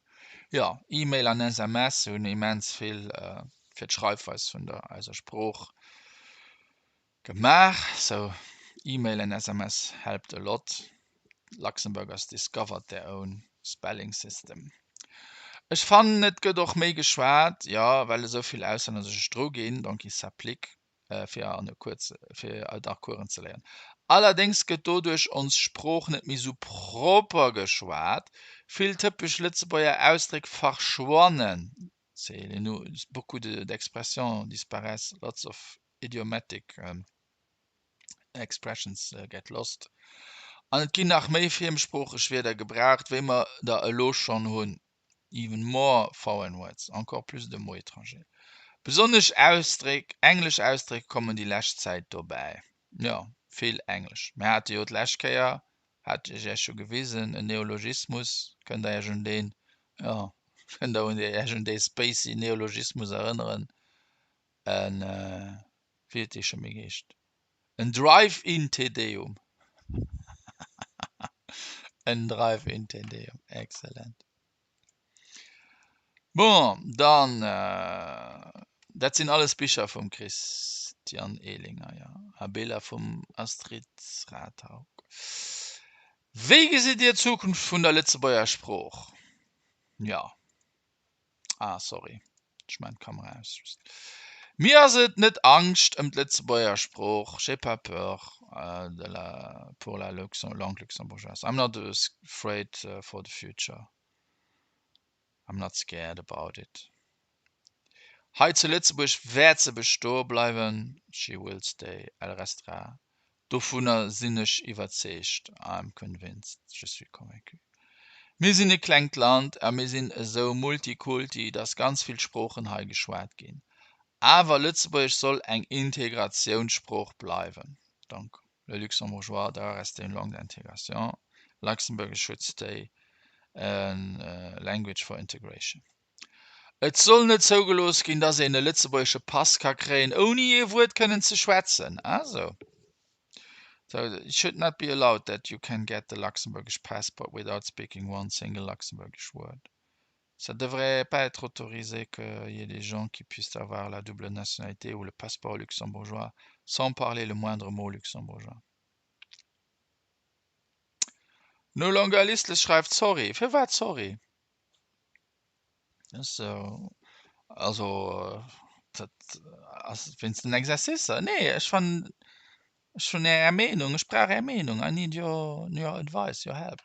Jo, E-Mail an SMS hunn immens vill fir d'Schreifweis vun der eiser Sprooch gemaach. So E-Mail and SMS helped a lot. Luxembourgers discovered their own spelling system. Ech fannen et gëtt och méi geschwat, jo, well esou vill Auslänner sech dru ginn, donc ils s'appliquent, fir an e Cours ze, fir et a Coursen ze léieren. Allerdéngs gëtt doduerch ons Sprooch net méi sou propper geschwat, vill typesch Lëtzebuerger Ausdréck verschwannen, c'est les nou, beaucoup d'expressions disparaissent, lots of idiomatic expressions get lost. An et ginn nach méi friemsproocheg Wierder gebraucht, wéi mer der elo schonn hunn, even more foreign words, encore plus de mots étrangers. Besonnesch Ausdréck, englesch Ausdréck kommen déi lescht Zäit dobäi. Jo, vill Englesch. Mir hate jo d'lescht Kéier, hat ech Iech jo gewisen, en Neologismus, kënnt Der Iech un deen, jo, kënnt Der Iech un dee spacey Neologismus erënneren? En, wéi huet dee scho méi geheescht? En Drive-In Te Deum. En Drive-In Te Deum, excellent. Bon, dann, dat sinn alles Bicher vum Christian Ehlinger, jo, a Biller vum Astrid Rathaug. Wéi gesitt Dir d'Zukunft vun der Lëtzebuerger Sprooch? Jo. Ah sorry, ech maan d'Kamera aus just. Mir ass et net Angscht ëm d'Lëtzebuerger Sprooch, j'ai pas peur de la pour la langue luxembourgeoise, I'm not afraid for the future, I'm not scared about it. Hei zu Lëtzebuerg wäert se bestoe bleiwen, she will stay, elle restera, Dovunner sinn ech iwwerzeegt, I'm convinced, je suis convaincu. Mir sinn e klengt Land a mir sinn esou multikulti, dass ganz vill Sproochen hei geschwat ginn. Awer Lëtzebuergesch soll eng Integratiounssprooch bleiwen. Donc, le luxembourgeois doit rester une langue d'intégration. Luxembourgish should stay a language for integration. Et soll net zougelooss ginn, dass een e lëtzebuergesche Pass ka kréien, ouni ee Wuert kënnen ze schwätzen. Ah sou. So it should not be allowed that you can get the Luxembourgish passport without speaking one single Luxembourgish word. Ça devrait pas être autorisé qu'il y ait des gens qui puissent avoir la double nationalité ou le passeport luxembourgeois sans parler le moindre mot luxembourgeois. No longer listless schreift, Sorry. Firwat sorry? So, also dat ass wéinst den Exercicer. Nee, ech fannen, ech hunn Är Meenung, ech brauch Är Meenung. I need your, your advice, your help.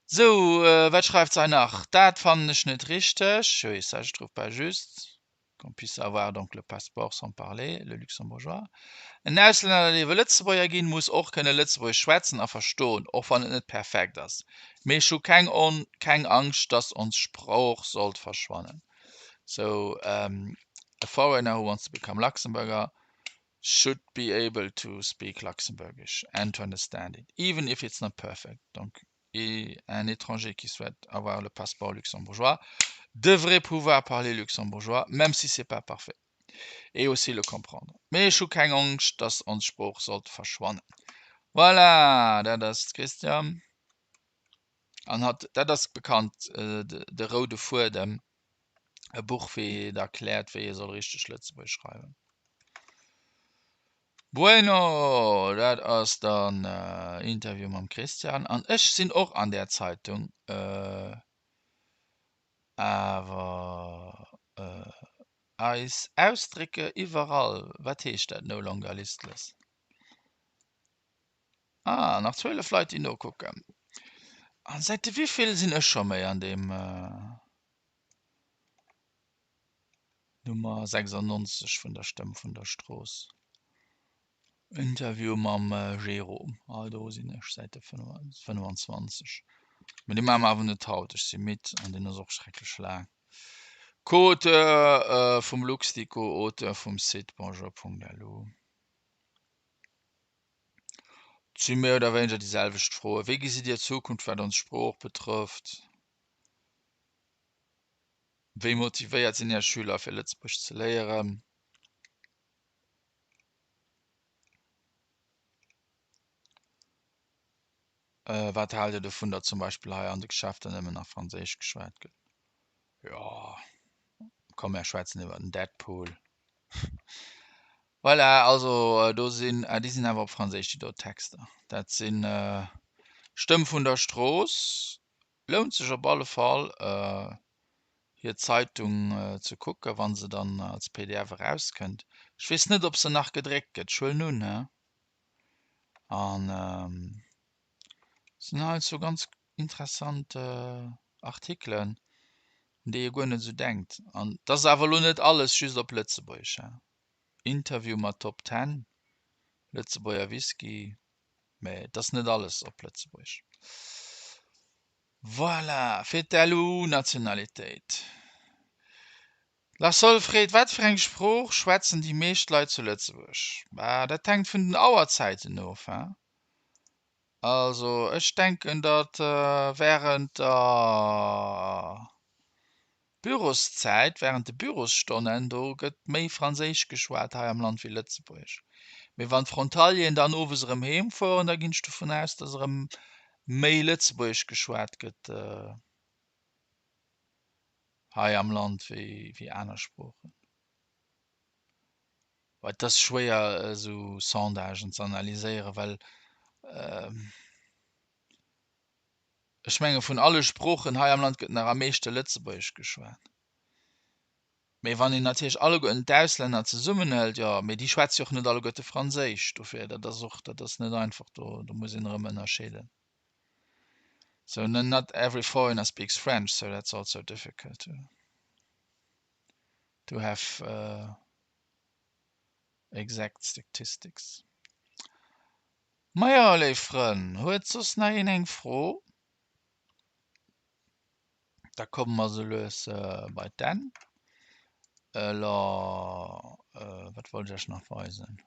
Sou, wat schreift se hei nach? Dat fannen ech net richteg. Oui, ça je trouve pas juste. Qu'on puisse avoir donc le passeport sans parler le luxembourgeois. En Auslänner, dee wëll Lëtzebuerger ginn, muss och kënne Lëtzebuergesch schwätzen a verstoen, och wann et net perfekt ass. Mee ech hu keng keng Angscht, dass ons Sprooch sollt verschwannen. So a foreigner who wants to become Luxembourger should be able to speak Luxembourgish and to understand it, even if it's not perfect. Donc un étranger qui souhaite avoir le passeport luxembourgeois devrait pouvoir parler luxembourgeois, même si c'est pas parfait. Et aussi le comprendre. Mee ech hu keng Angscht, dass ons Sprooch sollt verschwannen. Voilà, dat ass d'Christiane. An hatt, dat ass bekannt, de roude Fuedem, e Buch wéi et erkläert, wéi ee soll richteg Lëtzebuergesch schreiwen. Bueno, dat ass dann Interview mam Christian. An ech sinn och an där Zeitung, awer eis Ausdrécke iwwerall, wat heescht dat, no longer listless? Ah, nach 12 Leit déi nokucken. An säit de wéivill sinn ech scho méi an deem Nummer 96 vun der Stëmm vun der Strooss? Interview mam Jérôme. Ah, do sinn ech säit de 25. Mee dee maache mer awer net haut, ech si midd an deen ass och schrecklech laang. Co-Auteur vum Luxdico, Auteur vum Site bonjour.lu. Et si méi oder wéineger déi selwecht Froen. Wéi gesitt Dir d'Zukunft, wat ons Sprooch betrëfft? Wéi motivéiert sinn Är Schüler, fir Lëtzebuergesch ze léieren? Wat haalt Dir dovun, datt zum Beispill hei an de Geschäfter nëmmen nach Franséisch geschwat gëtt? Jo, komm mär schwätzen iwwer den Deadpool. Voilà, also do sinn, ah déi sinn awer op Franséisch déi do Texter. Dat sinn Stëmm vun der Strooss. Lount sech op alle Fall hir Zeitung ze kucken, wa se dann als pdf erauskënnt. Ech weess net, ob se nach gedréckt gëtt. Ech huelen un, he? An sinn heiansdo ganz interessant Artikelen, un déi ee guer net esou denkt. An et ass awer elo net alles just op Lëtzebuergesch, he? Interview mat Top Ten, Lëtzebuerger Whisky, mä et ass net alles op Lëtzebuergesch. Voilà, fir d'LU-Nationalitéit. Lassol freet, Wat fir eng Sprooch schwätzen déi meescht Leit zu Lëtzebuerg? Bah, dat hänkt vun den Auerzäiten of, hein. Also ech denken, datt wärend der Büroszäit, wärend de Bürosstonnen, do gëtt méi Franséisch geschwat hei am Land wéi Lëtzebuergesch. Mee wann d'Frontalieren dann owes erëm heem fueren, da ginn ech dovun aus, datt erëm méi Lëtzebuergesch geschwat gëtt hei am Land wéi aner Sproochen. Et ass schwéier esou Sondagen ze analyséieren, well ech menge vun alle Sproochen hei am Land gëtt nach am meeschte Lëtzebuergesch geschwat. Mee wann een natierlech alleguerten d'Auslänner zesummenhëlt, jo, mee déi schwätze jo och net alleguerte Franséisch, dofir dat ass och, dat ass net einfach, do do muss een erëm ënnerscheeden. So not every foreigner speaks French, so that's also difficult to to have exact statistics. Majo, léif Frënn, huet soss nach een eng Fro? Da komme mer sou lues bei d'Enn. Elo, wat wollt ech iech nach weisen?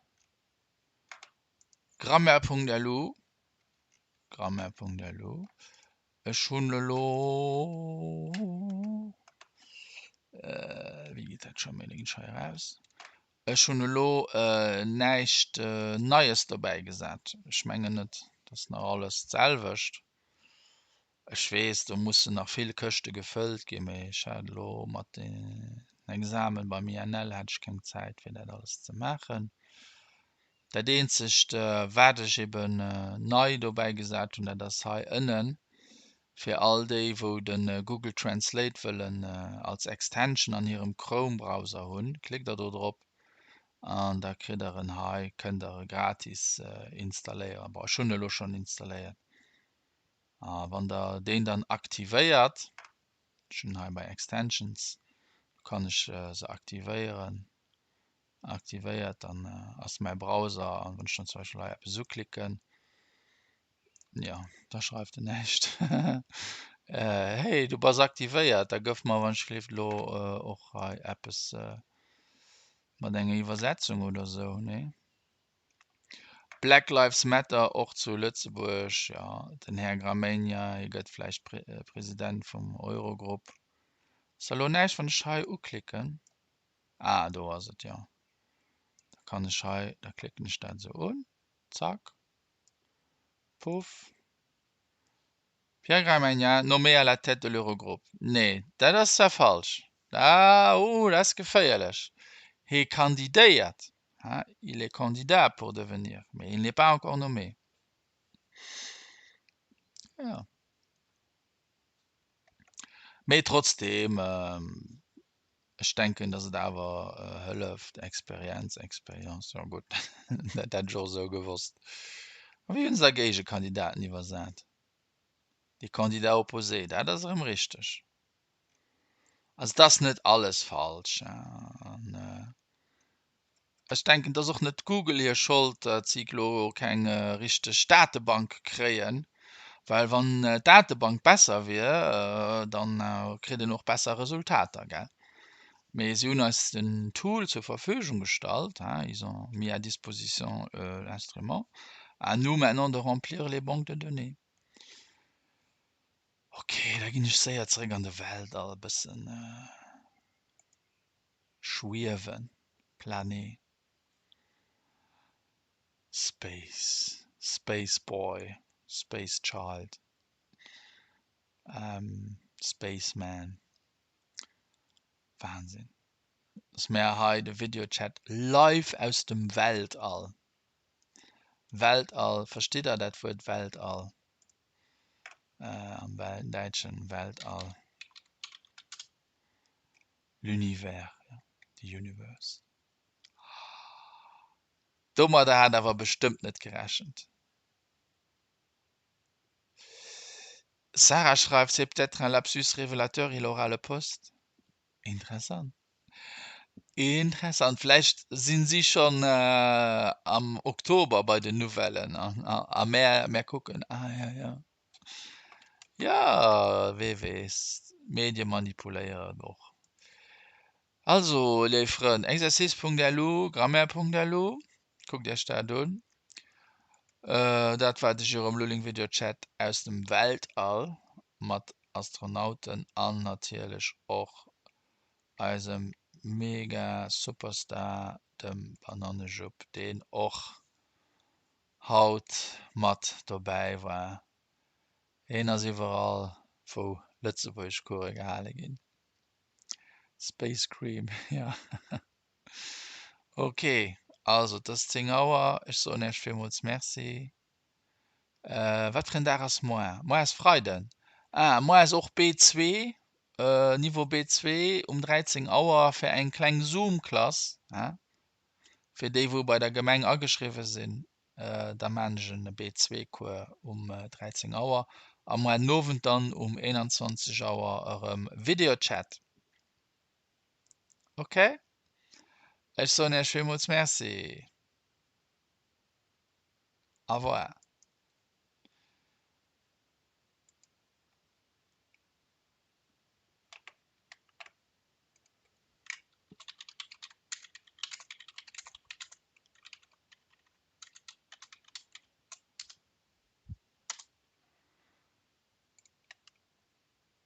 Grammaire.lu, Grammaire.lu. Ech hunn elo, wéi geet dat scho méi, da ginn ech hei eraus. Ech hunn elo näischt Neies dobäi gesat. Ech mengen net, dat ass nach alles d'selwecht. Ech weess, do mussen nach vill Këschte gefëllt ginn, mee ech hat elo mat den Examen beim INL hat ech keng Zäit fir dat alles ze maachen. Dat eenzegt wat ech eben nei dobäi gesat hunn, dat ass hei ënnen fir all déi wou de Google Translate wëllen als Extension an hirem Chrome Browser hunn, klickt der do drop an da kritt der en hei, kënnt der e gratis installéieren. Bon ech hunn e elo schonn installéiert. A wann der deen dann aktivéiert, ech hunn hei bei Extensions, do kann ech se aktivéieren, aktivéiert, dann ass mäi Browser, an wann ech dann zum Beispill hei eppes uklicken, jo, da schreift en näischt. Hey, du bass aktivéiert, da gëff mer wann ech gleeft elo och hei eppes mat enger Iwwersetzung oder sou, nee? Black Lives Matter och zu Lëtzebuerg, jo, den Här Gramegna, hie gëtt vläicht President vum Eurogrupp. Ass da lo näischt, wann ech hei uklicken? Ah, do ass et, jo. Da kann ech hei, da klicken ech dat esou un. Zack. Puff. Pierre Gramegna nommé à la tête de l'Eurogroupe. Nee, dat ass zwar falsch. Ah, oh, dat ass geféierlech. Hie kandidéiert, hein, il est candidat pour devenir, mais il n'est pas encore nommé. Ja. Mee trotzdeem, ech denken, datt et awer hëlleft. Experienz, Expérience, jo gutt, dat hätt ech och esou gewosst. A wéi hunn se da Géigekandidaten iwwersat? Des candidats opposés, dat ass erëm richteg. Also et ass net alles falsch. An ech denken, et ass och net Google hir Schold, datt si elo keng richteg Datebank kréien, well wann d'Datebank besser wier, dann kritt een och besser Resultater, gell? Mee si hunn eis den Tool zur Verfügung gestallt, hein, ils ont mis à disposition l'instrument, à nous maintenant de remplir les banques de données. Ok, da ginn ech séier zeréck an de Weltall e bëssen schwiewen, planer. Space, Space Boy, Space Child, Space Man. Wahnsinn. Dass mär hei de Videochat live aus dem Weltall. Weltall, verstitt der dat Wuert Weltall? Am Däitschen Weltall. L'univers, the universe. Domadder hat awer bestëmmt net gerechent. Sarah schreift, c'est peut-être un lapsus révélateur, il aura le poste. Interessant. Interessant. Vläicht sinn si schonn am Oktober bei den Nouvellen a mär, mär kucken. Ah ja, ja. Ja, wee weess. D'Medie manipuléieren och. Also, léif Frënn, exercice.lu, grammaire.lu, kuckt iech dat un. Dat war de Jérôme Lulling Videochat aus dem Weltall mat Astronauten an natierlech och eisem mega Superstar, dem Banannejupp, deen och haut mat dobäi war. Hien ass iwwerall wou Lëtzebuergeschcourse gehale ginn. Space Cream, jo. Ok, also et ass 10 Auer, ech soen Iech villmools Merci. Wat fir en Dag ass moar? Moar ass Freiden. Ah, moar ass och B2, Niveau B2 um 13 Auer fir eng kleng Zoom-Klass, fir déi wou bei der Gemeng ageschriwwe sinn. Da maan ech en B2-Cours um 13 Auer a moar den Owend dann um 21 Auer erëm Videochat. Ok? Ech soen Iech villmools Merci. Au revoir.